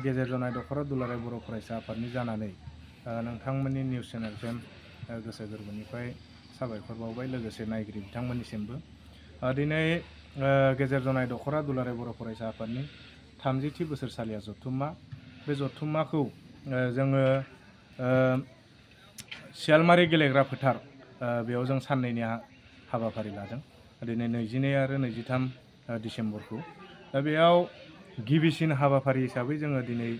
गेजेर जनाय दख'रा दुलाराय बर' फरायसा आफादनि जानानै नोंथांमोननि निउस चेनेलसिम गोसो गोरबोनिफ्राय साबायखर बावबाय, लोगोसे नायगिरि बिथांमोननिसिमबो। दिनै गेजेर जनाय दख'रा दुलाराय बर' फरायसा आफादनि 30थि बोसोरसालिया जथुम्मा। बे जथुम्माखौ जोङो सियालमारि गेलेग्रा फोथार बेयाव जों साननैनि हाबाफारि लादों, दिनै 22 आरो 23 डिसेम्बरखौ। दा बेयाव गिबिसिन हाबाफारि हिसाबै जोङो दिनै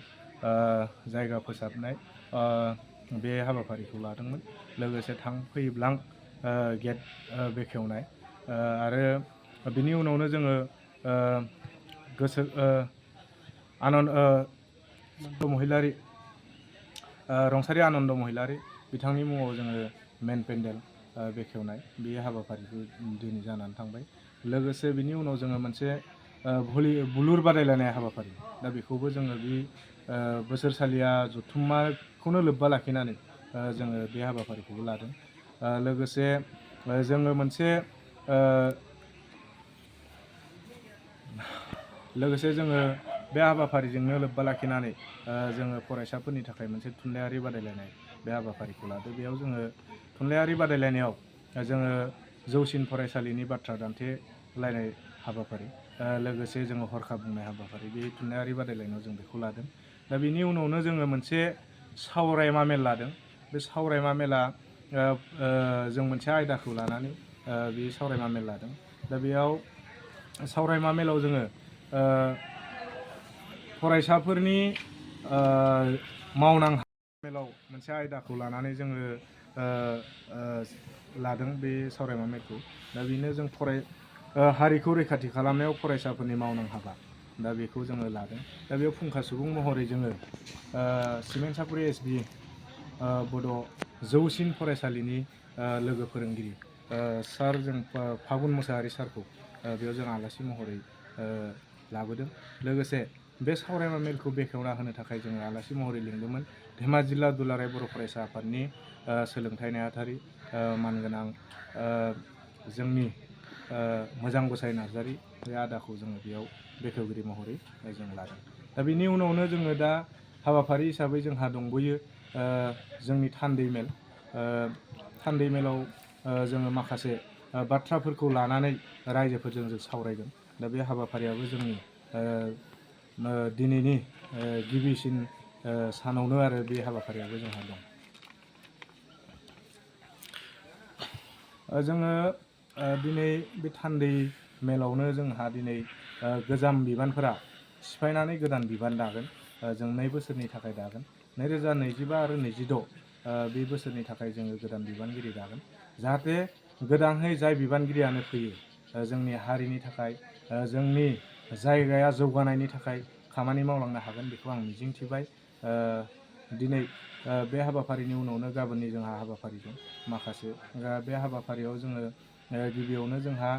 जायगा फोसाबनाय बे हाबाफारिखौ लादोंमोन, लोगोसे फैब्लां गेट बेखेवनाय आरो बिनि उनावनो जोङो रंसारि आनन्द महिलारि बिथांनि मुङाव जोङो मेन पेन्डेल बेखेवनाय बे हाबाफारिखौ दिनै जानानै थांबाय। लोगोसे बिनि उनाव जोङो मोनसे बुलुर बादायलायनाय हाबाफारि, दा बेखौबो जोङो बे बोसोरसालिया जथुम्माखौनो लोब्बा लाखिनानै जोङो बे हाबाफारिखौबो लादों। लोगोसे जोङो बे हाबाफारिजोंनो लोब्बा लाखिनानै जोङो फरायसाफोरनि थाखाय मोनसे थुनलाइयारि बादायलायनाय बे हाबाफारिखौ लादों। बेयाव जोङो थुनलाइयारि बादायलायनायाव जोङो जौसिन फरायसालिनि बाथ्रा दान्थेलायनाय हाबाफारि, लोगोसे जोङो हरखाब बुंनाय हाबाफारि, बे थुनलाइयारि बादायलायनायाव जों बेखौ लादों। दा बिनि उनावनो जोङो मोनसे सावरायमा मेल लादों। बे सावरायमा मेला जों मोनसे आयदाखौ लानानै बे सावरायमा मेल लादों। दा बेयाव सावरायमा मेलाव जोङो फरायसाफोरनि मावनां मेलाव मोनसे आयदाखौ लानानै जोङो लादों बे सावरायमा मेलखौ। दा बेनो जों हारिखौ रैखाथि खालामनायाव फरायसाफोरनि मावनां हाबा, दा बेखौ जोङो लादों। दा बेयाव फुंखा सुबुं महरै जोङो सिमेन्ट-सापरि एस.बि. बड' जौसिन फरायसालिनि लोगो फोरोंगिरि सार जों फागुन मोसाहारि सारखौ बेयाव जों आलासि महरै लाबोदों। लोगोसे बे सावरायमा मेलखौ बेखेवना होनो थाखाय जोङो आलासि महरै लिंदोंमोन धेमाजि जिल्ला दुलाराय बर' फरायसा आफादनि सोलोंथाइ नेहाथारि मानगोनां जोंनि मोजां बोसाइ नार्जारि, बे आदाखौ जोङो बेयाव बेखेवगिरि महरै जों लादों। दा बिनि उनावनो जोङो दा हाबाफारि हिसाबै जोंहा दंबोयो जोंनि थान्दै मेल। थान्दै मेलाव जोङो माखासे बाथ्राफोरखौ लानानै रायजोफोरजों जों सावरायगोन। दा बे हाबाफारियाबो जोंनि दिनैनि गिबिसिन सानावनो आरो बे हाबाफारियाबो जोंहा दं। जोङो दिनै बे थान्दै मेलावनो जोंहा दिनै गोजाम बिबानफोरा सिफायनानै गोदान बिबान दागोन। जों 2 बोसोरनि थाखाय दागोन। 2025 आरो 26 बे बोसोरनि थाखाय जोङो गोदान बिबानगिरि दागोन, जाहाथे गोदानहै जाय बिबानगिरियानो फैयो जोंनि हारिनि थाखाय, जोंनि जायगाया जौगानायनि थाखाय खामानि मावलांनो हागोन, बेखौ आं मिजिंथिबाय। दिनै बे हाबाफारिनि उनावनो गाबोननि जोंहा हाबाफारि दं माखासे। बे हाबाफारियाव जोङो गिबियावनो जोंहा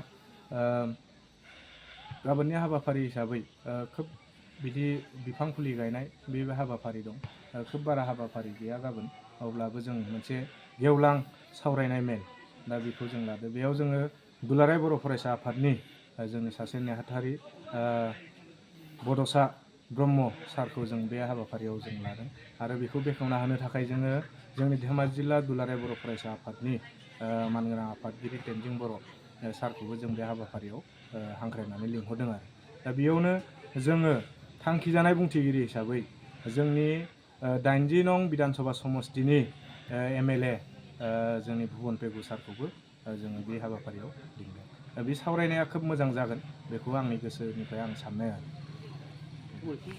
गाबोननि हाबाफारि हिसाबै खोब बिदि बिफां फुलि गायनाय बे हाबाफारि दं। खोब बारा हाबाफारि गैया गाबोन, अब्लाबो जों मोनसे गेवलां सावरायनाय मेल, दा बेखौ जों लादो। बेयाव जोङो दुलाराय बर' फरायसा आफादनि जोंनि सासे नेहाथारि बड'सा ब्रह्म सारखौ जों बे हाबाफारियाव जों लादों आरो बेखौ बेखेवना होनो थाखाय जोङो जोंनि धेमाजि जिल्ला दुलाराय बर' फरायसा आफादनि मानगोनां आफादगिरि टेनजिं बर' सारखौबो जों बे हाबाफारियाव हांख्रायनानै लिंहरदों आरो। दा बेयावनो जोङो थांखिजानाय बुंथिगिरि हिसाबै जोंनि 80 नं बिधानसभा समस्तिनि MLA जोंनि भुबन पेगु सारखौबो जोङो बे हाबाफारियाव लिंदों। दा बे सावरायनाया खोब मोजां जागोन, बेखौ आंनि गोसोनिफ्राय आं साननाय आरो।